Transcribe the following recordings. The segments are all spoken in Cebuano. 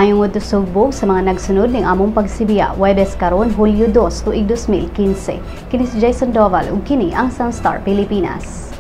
Maayong udto, Sugbo, sa mga nagsunod ning among pagsibiya, Webes karon, Hulyo 2, tuig 2015. Kini si Jason Doval ug kini ang Sunstar Pilipinas.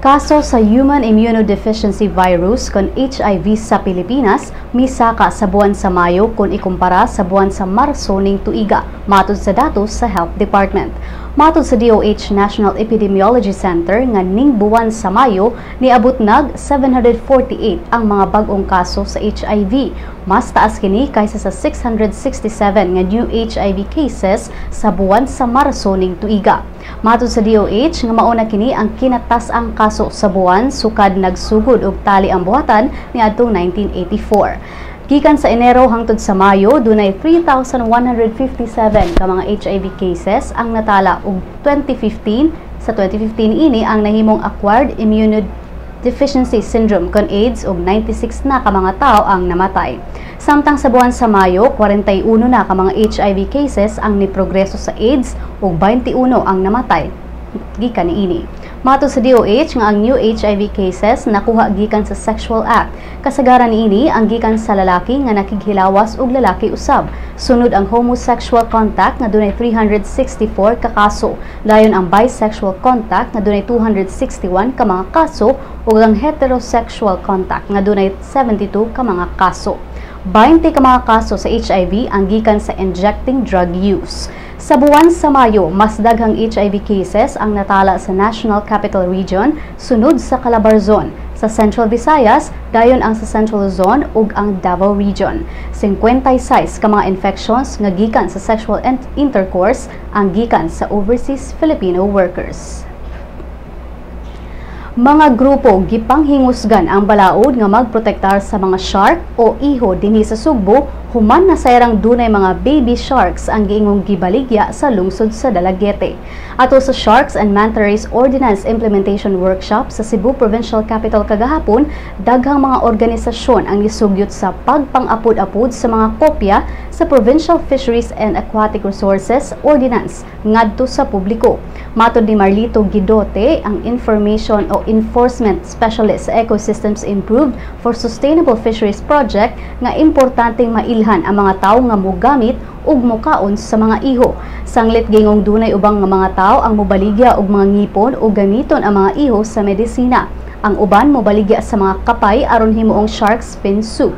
Kaso sa Human Immunodeficiency Virus kon HIV sa Pilipinas misaka sa buwan sa Mayo kung ikumpara sa buwan sa Marso ning tuiga, matud sa datos sa Health Department. Matod sa DOH National Epidemiology Center nga ning buwan sa Mayo niabot nag 748 ang mga bag-ong kaso sa HIV. Mas taas kini kaysa sa 667 nga new HIV cases sa buwan sa Marso ning tuiga. Matod sa DOH nga mauna kini ang kinatas-ang kaso sa buwan sukad nagsugod og tali ang buhatan niadtong 1984. Gikan sa Enero hangtod sa Mayo, dunay 3,157 ka mga HIV cases ang natala ug 2015 sa 2015 ini ang nahimong acquired immunodeficiency syndrome kon AIDS ug 96 na ka mga tawo ang namatay. Samtang sa buwan sa Mayo, 41 na ka mga HIV cases ang niprogreso sa AIDS ug 21 ang namatay gikan niini. Matod sa DOH nga ang new HIV cases nakuha gikan sa sexual act. Kasagaran niini ang gikan sa lalaki nga nakighilawas og lalaki usab. Sunod ang homosexual contact nga dunay 364 ka kaso. Dayon ang bisexual contact nga dunay 261 ka mga kaso ug ang heterosexual contact nga dunay 72 ka mga kaso. 20 ka mga kaso sa HIV ang gikan sa injecting drug use. Sa buwan sa Mayo, mas daghang HIV cases ang natala sa National Capital Region sunod sa Calabarzon, sa Central Visayas, dayon ang sa Central Luzon ug ang Davao Region. 56 ka mga infections nga gikan sa sexual intercourse ang gikan sa overseas Filipino workers. Mga grupo gipanghingusgan ang balaod nga magprotektar sa mga shark o iho dinhi sa Sugbo human nasayrang dunay mga baby sharks ang giingong gibaligya sa lungsod sa Dalaguete. Ato sa Sharks and Manta Rays Ordinance Implementation Workshop sa Cebu Provincial Capital kagahapon, daghang mga organisasyon ang nisugyot sa pagpang-apod-apod sa mga kopya sa Provincial Fisheries and Aquatic Resources Ordinance ngadto sa publiko. Matod ni Marlito Guidote, ang Information o Enforcement Specialist sa Ecosystems Improved for Sustainable Fisheries Project, nga importanteng mailhan ang mga tawo nga mogamit ug mokaon sa mga iho. Sanglit gingong dunay ubang nga mga tawo ang mobaligya og mga ngipon o gamiton ang mga iho sa medisina. Ang uban mobaligya sa mga kapay aron himuong shark's fin soup.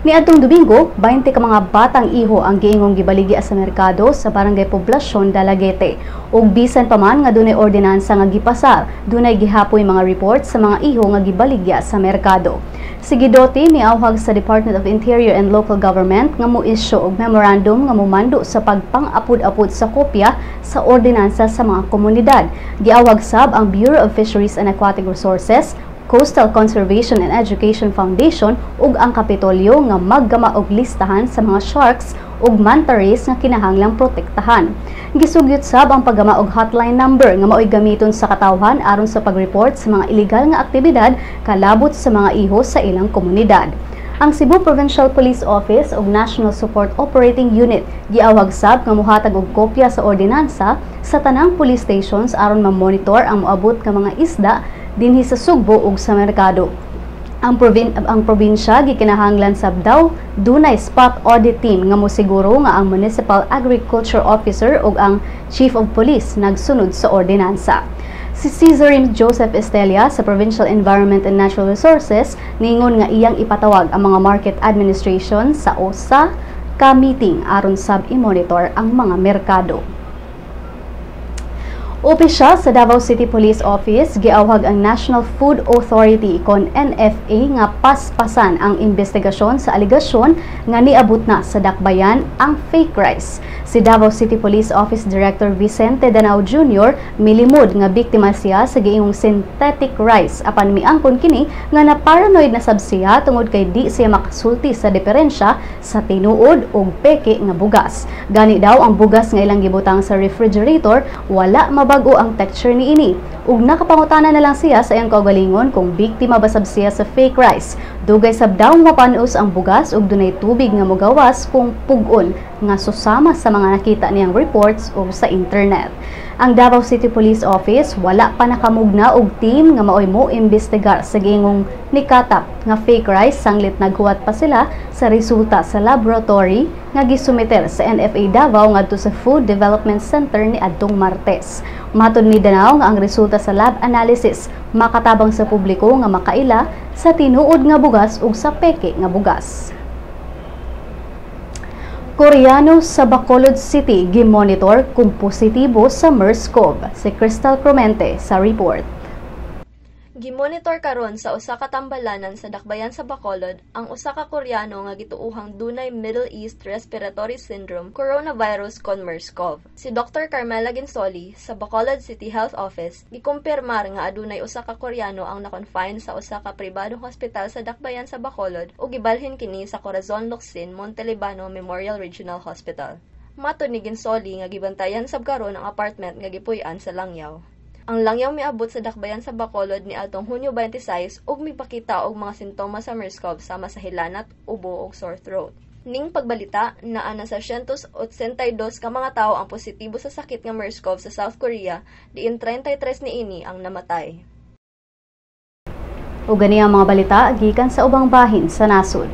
Niadtong Domingo, 20 ka mga batang iho ang giingong gibaligya sa merkado sa Barangay Poblacion, Dalaguete. Ug bisan pa man nga dunay ordinansa nga gipasar, dunay gihapoy mga report sa mga iho nga gibaligya sa merkado. Si Guidote miawhag sa Department of Interior and Local Government nga mo-issue og memorandum nga momando sa pagpang-apod-apod sa kopya sa ordinansa sa mga komunidad. Giawhag sab ang Bureau of Fisheries and Aquatic Resources, Coastal Conservation and Education Foundation ug ang Kapitolyo nga maggama og listahan sa mga sharks ug manta rays nga kinahanglang protektahan. Gisugyot sab ang paggama og hotline number nga maoy gamiton sa katawhan aron sa pag-report sa mga ilegal nga aktibidad kalabot sa mga iho sa ilang komunidad. Ang Cebu Provincial Police Office ug National Support Operating Unit giawhag sab nga mohatag og kopya sa ordinansa sa tanang police stations aron ma-monitor ang moabot nga mga isda dinhi sa Sugbo ug sa merkado. Ang probinsya gikinahanglan sab daw dunay spot audit team nga mosiguro nga ang Municipal Agriculture Officer ug ang Chief of Police nagsunod sa ordinansa. Si Cesar Joseph Estella sa Provincial Environment and Natural Resources ningon nga iyang ipatawag ang mga market administration sa usa ka meeting aron sab i-monitor ang mga merkado. Opisyal sa Davao City Police Office giawhag ang National Food Authority kon NFA nga paspasan ang investigasyon sa aligasyon nga niabot na sa dakbayan ang fake rice. Si Davao City Police Office Director Vicente Danao Jr. milimod nga biktima siya sa giingong synthetic rice apan miangkon kini nga na-paranoid na sab siya tungod kay di siya makasulti sa diferensya sa tinuod ug peke nga bugas. Gani daw ang bugas nga ilang gibutang sa refrigerator wala mabago ang texture niini. Ug nakapangutana na lang siya sa iyang kaugalingon kung biktima ba sab siya sa fake rice. Dugay sab daw mapanos ang bugas ug dunay tubig nga mogawas kung pug-on nga susama sa mga nakita niyang reports o sa internet. Ang Davao City Police Office wala pa nakamugna og team nga maoy mo imbestigar sa giingong nikatap nga fake rice sanglit naghuwat pa sila sa resulta sa laboratory nga gisumiter sa NFA Davao ngadto sa Food Development Center ni adtong Martes. Matod ni Danao nga ang resulta sa lab analysis makatabang sa publiko nga makaila sa tinuod nga bugas ug sa peke nga bugas. Koreano sa Bacolod City gimonitor kung positibo sa MERS-CoV. Si Crystal Cromente sa report. Gimonitor karon sa usa ka tambalanan sa dakbayan sa Bacolod ang usa ka Koreano nga gituohang dunay Middle East Respiratory Syndrome coronavirus kon MERS-CoV. Si Dr. Carmela Ginsoli sa Bacolod City Health Office gikumpirmar nga adunay usa ka Koreano ang na-confine sa usa ka pribadong hospital sa dakbayan sa Bacolod ug gibalhin kini sa Corazon Locsin Montelibano Memorial Regional Hospital. Matod ni Ginsoli nga gibantayan sab karon ang apartment nga gipuy-an sa langyaw. Ang langyaw miabot sa dakbayan sa Bacolod ni atong Hunyo 26 ug mipakita og mga sintomas sa MERS-CoV sama sa hilanat, ubo ug sore throat. Ning pagbalita, naa na sa 182 ka mga tawo ang positibo sa sakit nga MERS-CoV sa South Korea, diin 33 niini ang namatay. Ug gani ang mga balita gikan sa ubang bahin sa nasod.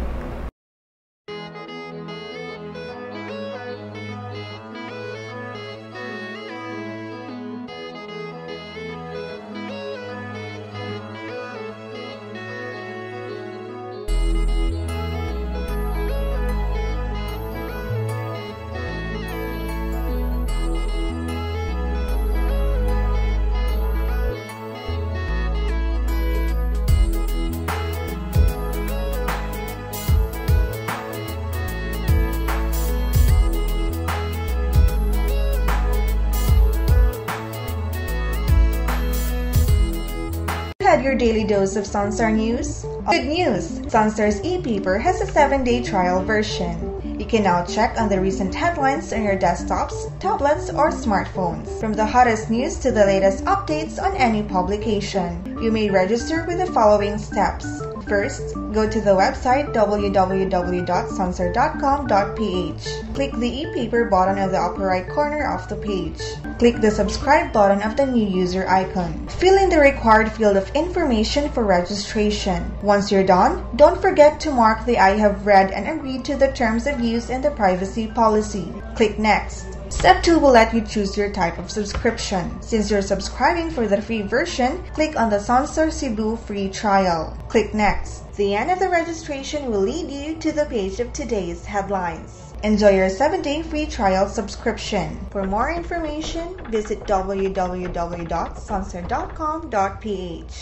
Had your daily dose of Sunstar News? Good news! Sunstar's e-paper has a 7-day trial version. You can now check on the recent headlines on your desktops, tablets, or smartphones. From the hottest news to the latest updates on any publication. You may register with the following steps. First, go to the website www.sunstar.com.ph. Click the e-paper button on the upper right corner of the page. Click the subscribe button of the new user icon. Fill in the required field of information for registration. Once you're done, don't forget to mark the I have read and agreed to the terms of use and the privacy policy. Click Next. Step 2 will let you choose your type of subscription. Since you're subscribing for the free version, click on the Sunstar Cebu free trial. Click Next. The end of the registration will lead you to the page of today's headlines. Enjoy your 7-day free trial subscription. For more information, visit www.sunstar.com.ph.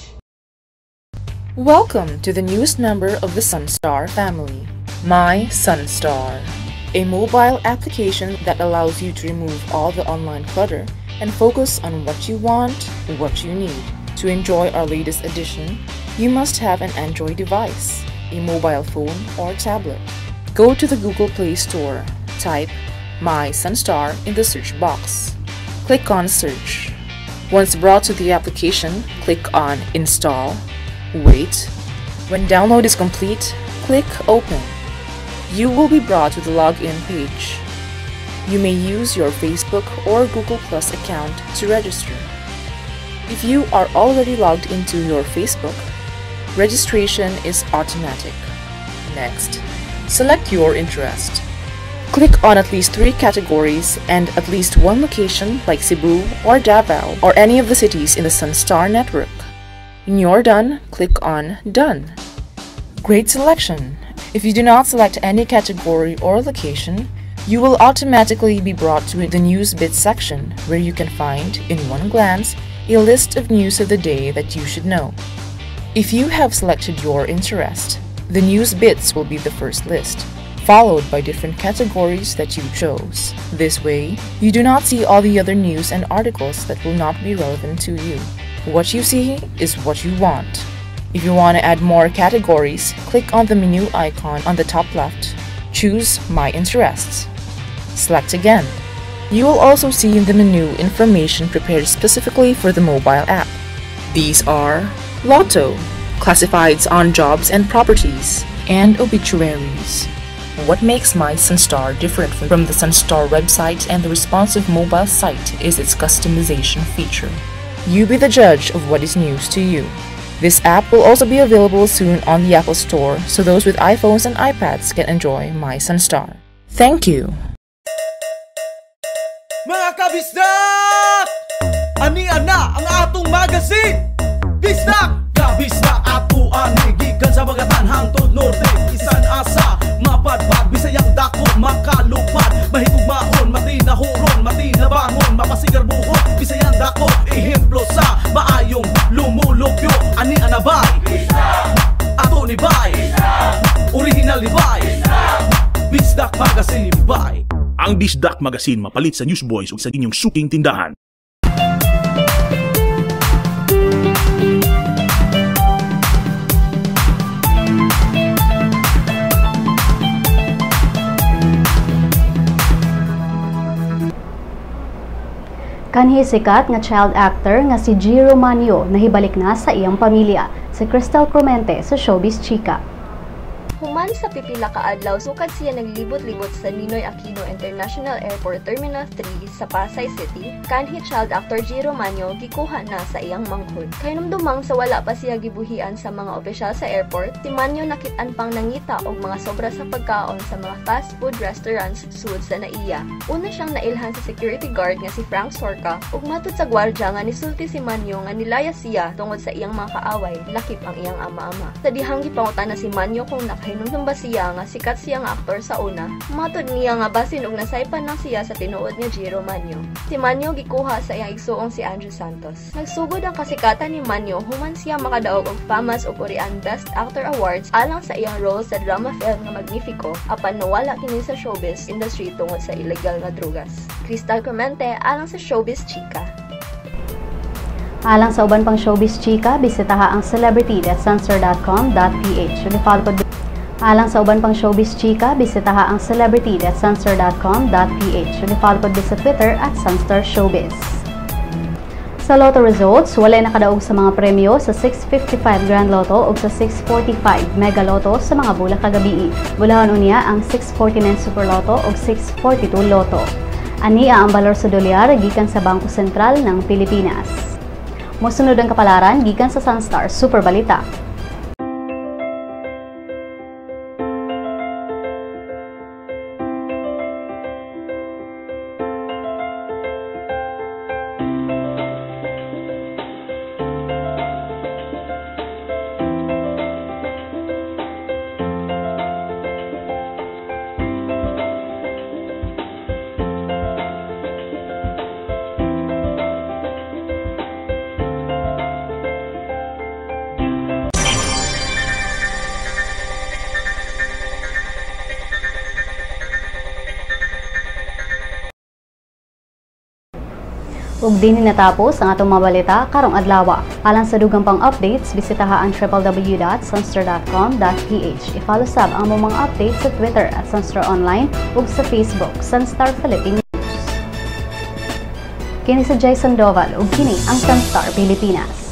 Welcome to the newest member of the Sunstar family, My Sunstar, a mobile application that allows you to remove all the online clutter and focus on what you want, what you need. To enjoy our latest edition, you must have an Android device, a mobile phone or tablet. Go to the Google Play Store, type My Sunstar in the search box. Click on Search. Once brought to the application, click on Install. Wait. When download is complete, click Open. You will be brought to the login page. You may use your Facebook or Google Plus account to register. If you are already logged into your Facebook, registration is automatic. Next, select your interest. Click on at least 3 categories and at least 1 location like Cebu or Davao or any of the cities in the Sunstar network. When you're done, click on Done. Great selection! If you do not select any category or location, you will automatically be brought to the News Bits section where you can find, in one glance, a list of news of the day that you should know. If you have selected your interest, the News Bits will be the first list, followed by different categories that you chose. This way, you do not see all the other news and articles that will not be relevant to you. What you see is what you want. If you want to add more categories, click on the menu icon on the top left. Choose My Interests. Select again. You will also see in the menu information prepared specifically for the mobile app. These are Lotto, classifieds on jobs and properties, and obituaries. What makes My Sunstar different from the Sunstar website and the responsive mobile site is its customization feature. You be the judge of what is news to you. This app will also be available soon on the Apple Store, so those with iPhones and iPads can enjoy My Sunstar. Thank you! Mga kabisdak! Ania na ang atong magazine! Bisdak! Kabisdak ato ani gikan sa Bagatan hangtod Norte, isan asa mapadpad, Bisayang dako makalupad, mahigugmaon, matinahuron, matinabangon, mapasigarbuhon, Bisayang dako ehemplo sa maayong lumulupyo. Ani anabay? Ato ni bay! Original ni bay! Bisdak Magazine bay! Ang Bisdak Magazine mapalit sa Newsboys ug sa inyong suking tindahan. Kanhi sikat nga child actor nga si Giro Manyo nahibalik na sa iyang pamilya. Si Crystal Clemente sa Showbiz Chika. Human sa pipila ka adlaw sukad siya naglibot-libot sa Ninoy Aquino International Airport Terminal 3 sa Pasay City, kanhi child actor Giro Manyo gikuha na sa iyang manghod. Kahinumdumang sa wala pa siya gibuhian sa mga opisyal sa airport, si Manyo nakit-an pang nangita og mga sobra sa pagkaon sa mga fast food restaurants sud sa naiya. Una siyang nailhan sa security guard nga si Frank Sorca ug matud sa gwardya nga nisulti si Manyo nga nilaya siya tungod sa iyang mga kaaway, lakip ang iyang ama-ama. Sa dihang gipangutana si Manyo kung nakahinumdum ba siya nga sikat siya nga aktor sa una, matud niya nga basin og nasaypan lang siya sa tinuod nga Giro Manyo. Si Manyo gikuha sa iyang igsuong si Andrew Santos. Nagsugod ang kasikatan ni Manyo human siya makadaog og FAMAS ug Urian Best Actor Awards alang sa iyang role sa drama film nga Magnifico, apan nawala kini sa showbiz industry tungod sa illegal nga drugas. Crystal Clemente alang sa Showbiz Chika. Alang sa uban pang Showbiz Chika, bisitaha ang celebrity.sunstar.com.ph. Alang sa uban pang Showbiz Chika, bisitaha ang celebrity.sunstar.com.ph. I-follow pod sa Twitter at Sunstar Showbiz. Sa Lotto results, walay nakadaog sa mga premyo sa 655 Grand Lotto ug sa 645 Mega Lotto sa mga bulak kagabii. Bulahon unya ang 649 Super Lotto ug 642 Lotto. Ania ang balor sa dolyar gikan sa Bangko Sentral ng Pilipinas. Mosunod ang kapalaran gikan sa Sunstar Super Balita. Ug dinhi natapos ang atong mga balita karong adlaw. Alang sa dugang pang updates, bisitaha ang www.sunstar.com.ph. I-follow sab ang among mga updates sa Twitter at Sunstar Online ug sa Facebook, Sunstar Philippine News. Kini si Jay Sandoval ug kini ang Sunstar Pilipinas.